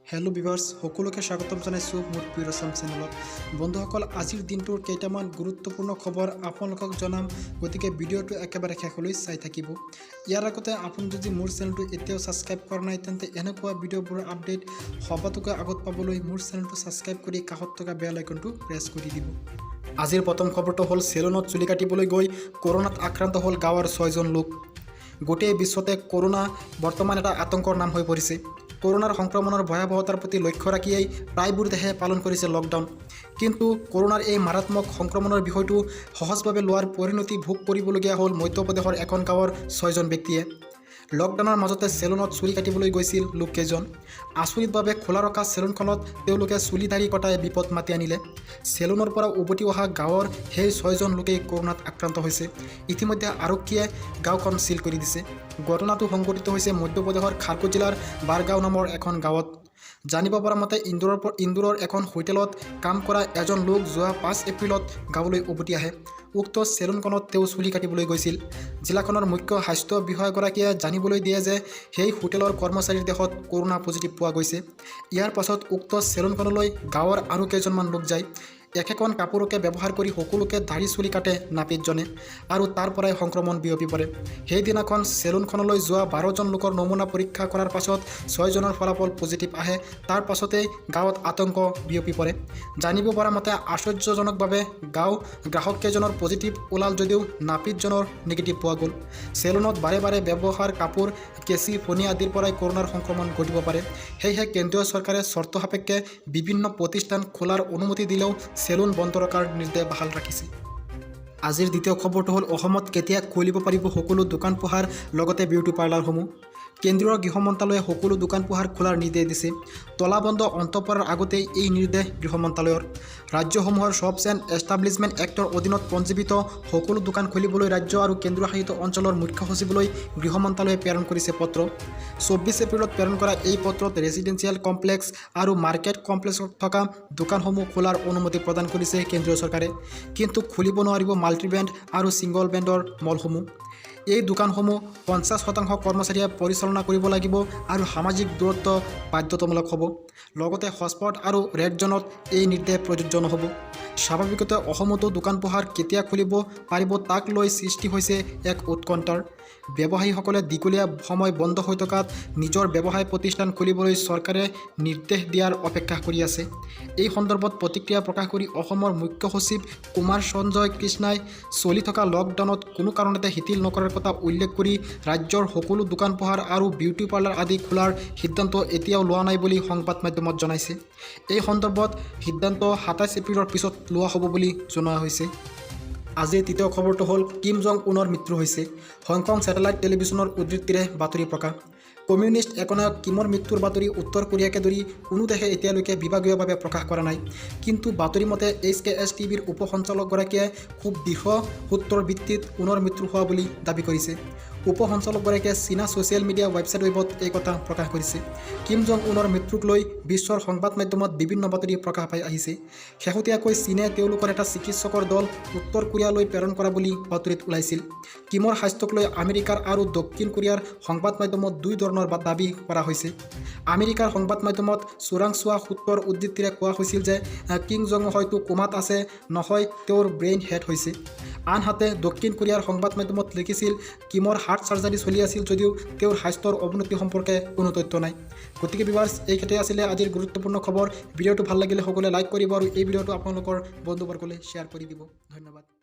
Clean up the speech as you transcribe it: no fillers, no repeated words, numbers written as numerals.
Hello' viewers, সকলোকে স্বাগতম জনাইছোঁ মোৰ প্ৰিয় আছাম চেনেলত। বন্ধুসকল, আজিৰ দিনটোৰ কেইটামান গুৰুত্বপূৰ্ণ খবৰ আপোনালোকক জনাম, গতিকে ভিডিঅ'টো একেবাৰে শেষলৈ চাই থাকিব। ইয়াৰ আগতে আপুনি যদি মোৰ চেনেলটো এতিয়াও ছাবস্ক্ৰাইব কৰা নাই, তেন্তে এনেকুৱা ভিডিঅ'বোৰৰ আপডেট সবাতোকৈ আগত পাবলৈ মোৰ চেনেলটো ছাবস্ক্ৰাইব কৰি কাষত থকা বেল আইকনটো প্ৰেছ কৰি দিব। আজিৰ প্ৰথম খবৰটো হ'ল, চেলুনত চুলি কাটিবলৈ গৈ কৰোণাত আক্ৰান্ত হ'ল গাঁৱৰ ছয়জন লোক। গোটেই বিশ্বতে কৰোণা বৰ্তমান এটা আতংকৰ নাম হৈ পৰিছে। কৰোণাৰ সংক্ৰমণৰ ভয়াৱহতাৰ প্ৰতি লক্ষ্য ৰাখিয়েই প্ৰায়বোৰ দেশে পালন কৰিছে লকডাউন। কিন্তু কৰোণাৰ এই মাৰাত্মক সংক্ৰমণৰ বিষয়টো সহজভাৱে লোৱাৰ পৰিণতি ভোগ কৰিবলগীয়া হ'ল মধ্যপ্ৰদেশৰ এখন গাঁৱৰ ছয়জন ব্যক্তিয়ে। লকডাউনৰ মাজতে চেলুনত চুলি কাটিবলৈ গৈছিল লোককেইজন। আচৰিতভাৱে খোলা ৰখা চেলুনখনত তেওঁলোকে চুলি দাড়ি কটাই বিপদ মাতি আনিলে। চেলুনৰ পৰা উভতি অহা গাঁৱৰ সেই ছয়জন লোকেই কৰোণাত আক্ৰান্ত হৈছে। ইতিমধ্যে আৰক্ষীয়ে গাঁওখন চিল কৰি দিছে। ঘটনাটো সংঘটিত হৈছে মধ্যপ্ৰদেশৰ খাৰগোন জিলাৰ বাৰগাঁও নামৰ এখন গাঁৱত। জানিব পৰা মতে, ইন্দোৰৰ এখন হোটেলত কাম কৰা এজন লোক যোৱা 5 এপ্ৰিলত গাঁৱলৈ উভতি আহে। উক্ত চেলুনখনত তেওঁ চুলি কাটিবলৈ গৈছিল। জিলাখনৰ মুখ্য স্বাস্থ্য বিষয়াগৰাকীয়ে জানিবলৈ দিয়ে যে সেই হোটেলৰ কৰ্মচাৰীৰ দেহত কৰোণা পজিটিভ পোৱা গৈছে। ইয়াৰ পাছত উক্ত চেলুনখনলৈ গাঁৱৰ আৰু কেইজনমান লোক যায়। একেখন কাপোৰকে ব্যৱহাৰ কৰি সকলোকে দাড়ি চুলি কাটে নাপিতজনে আৰু তাৰ পৰাই সংক্ৰমণ বিয়পি পৰে। সেইদিনাখন চেলুনখনলৈ যোৱা 12জন লোকৰ নমুনা পৰীক্ষা কৰাৰ পাছত ছয়জনৰ ফলাফল পজিটিভ আহে। তাৰ পাছতেই গাঁৱত আতংক বিয়পি পৰে। জানিব পৰা মতে, আশ্চৰ্যজনকভাৱে গাঁও গ্ৰাহককেইজনৰ পজিটিভ ওলাল যদিও নাপিতজনৰ নিগেটিভ পোৱা গ'ল। চেলুনত বাৰে বাৰে ব্যৱহাৰ কাপোৰ, কেঁচি, ফণি আদিৰ পৰাই কৰোণাৰ সংক্ৰমণ ঘটিব পাৰে। সেয়েহে কেন্দ্ৰীয় চৰকাৰে চৰ্ত সাপেক্ষে বিভিন্ন প্ৰতিষ্ঠান খোলাৰ অনুমতি দিলেও চেলুন বন্ধ ৰখাৰ নিৰ্দেশ বাহাল ৰাখিছে। আজিৰ দ্বিতীয় খবৰটো হ'ল, অসমত কেতিয়া খুলিব পাৰিব সকলো দোকান পোহাৰ লগতে বিউটি পাৰ্লাৰসমূহ? কেন্দ্ৰীয় গৃহ মন্ত্ৰালয়ে সকলো দোকান পোহাৰ খোলাৰ নিৰ্দেশ দিছে। তলাবন্ধ অন্ত পৰাৰ আগতেই এই নিৰ্দেশ গৃহ মন্ত্ৰালয়ৰ। ৰাজ্যসমূহৰ শ্বপছ এণ্ড এষ্টাব্লিছমেণ্ট এক্টৰ অধীনত পঞ্জীবিত সকলো দোকান খুলিবলৈ ৰাজ্য আৰু কেন্দ্ৰীয় শাসিত অঞ্চলৰ মুখ্য সচিবলৈ গৃহ মন্ত্ৰালয়ে প্ৰেৰণ কৰিছে পত্ৰ। 24 এপ্ৰিলত প্ৰেৰণ কৰা এই পত্ৰত ৰেচিডেঞ্চিয়েল কমপ্লেক্স আৰু মাৰ্কেট কমপ্লেক্সত থকা দোকানসমূহ খোলাৰ অনুমতি প্ৰদান কৰিছে কেন্দ্ৰীয় চৰকাৰে। কিন্তু খুলিব নোৱাৰিব মাল্টি ব্ৰেণ্ড আৰু ছিংগল ব্ৰেণ্ডৰ মলসমূহ। এই দোকানসমূহ 50% কৰ্মচাৰীয়ে পৰিচালনা কৰিব লাগিব আৰু সামাজিক দূৰত্ব বাধ্যতামূলক হ'ব। লগতে হটস্পট আৰু ৰেড জ'নত এই নিৰ্দেশ প্ৰযোজ্য নহ'ব। স্বাভাৱিকতে অসমতো দোকান পোহাৰ কেতিয়া খুলিব পাৰিব, তাক লৈ সৃষ্টি হৈছে এক উৎকণ্ঠাৰ। ব্যৱসায়ীসকলে দীঘলীয়া সময় বন্ধ হৈ থকাত নিজৰ ব্যৱসায় প্ৰতিষ্ঠান খুলিবলৈ চৰকাৰে নিৰ্দেশ দিয়াৰ অপেক্ষা কৰি আছে। এই সন্দৰ্ভত প্ৰতিক্ৰিয়া প্ৰকাশ কৰি অসমৰ মুখ্য সচিব কুমাৰ সঞ্জয় কৃষ্ণাই চলি থকা লকডাউনত কোনো কাৰণতে শিথিল নকৰাৰ কথা উল্লেখ কৰি ৰাজ্যৰ সকলো দোকান পোহাৰ আৰু বিউটি পাৰ্লাৰ আদি খোলাৰ সিদ্ধান্ত এতিয়াও লোৱা নাই বুলি সংবাদ মাধ্যমত জনাইছে। এই সন্দৰ্ভত সিদ্ধান্ত 27 এপ্ৰিলৰ পিছত লোৱা হ'ব বুলি জনোৱা হৈছে। আজিৰ তৃতীয় খবৰটো হ'ল, কিম জং উনৰ মৃত্যু হৈছে। হংকং ছেটেলাইট টেলিভিছনৰ উদ্ধৃতিৰে বাতৰি প্ৰকাশ। কমিউনিষ্ট একনায়ক কিমৰ মৃত্যুৰ বাতৰি উত্তৰ কোৰিয়াকে ধৰি কোনো দেশে এতিয়ালৈকে বিভাগীয়ভাৱে প্ৰকাশ কৰা নাই। কিন্তু বাতৰি মতে, এইচ কে এছ টিভিৰ উপ সঞ্চালকগৰাকীয়ে খুব দৃঢ় সূত্ৰৰ ভিত্তিত উনৰ মৃত্যু হোৱা বুলি দাবী কৰিছে। উপ সঞ্চালকগৰাকীয়ে চীনা ছ'চিয়েল মিডিয়া ৱেবছাইট ৱেবত এই কথা প্ৰকাশ কৰিছে। কিম জং উনৰ মৃত্যুক লৈ বিশ্বৰ সংবাদ মাধ্যমত বিভিন্ন বাতৰি প্ৰকাশ পাই আহিছে। শেহতীয়াকৈ চীনে তেওঁলোকৰ এটা চিকিৎসকৰ দল উত্তৰ কোৰিয়ালৈ প্ৰেৰণ কৰা বুলি বাতৰিত ওলাইছিল। কিমৰ স্বাস্থ্যক লৈ আমেৰিকাৰ আৰু দক্ষিণ কোৰিয়াৰ সংবাদ মাধ্যমত দুই ধৰণৰ দাবী কৰা হৈছে। আমেৰিকাৰ সংবাদ মাধ্যমত চোৰাংচোৱা সূত্ৰৰ উদ্ধৃতিৰে কোৱা হৈছিল যে কিম জং হয়তো কোমাত আছে, নহয় তেওঁৰ ব্ৰেইন হেড হৈছে। আনহাতে দক্ষিণ কোৰিয়াৰ সংবাদ মাধ্যমত লিখিছিল, কিমৰ হাৰ্ট চাৰ্জাৰী চলি আছিল যদিও তেওঁৰ স্বাস্থ্যৰ অৱনতি সম্পৰ্কে কোনো তথ্য নাই। গতিকে ভিউৱাৰ্ছ, এইকেইটাই আছিলে আজিৰ গুৰুত্বপূৰ্ণ খবৰ। ভিডিঅ'টো ভাল লাগিলে সকলোৱে লাইক কৰিব আৰু এই ভিডিঅ'টো আপোনালোকৰ বন্ধুবৰ্গলৈ শ্বেয়াৰ কৰি দিব। ধন্যবাদ।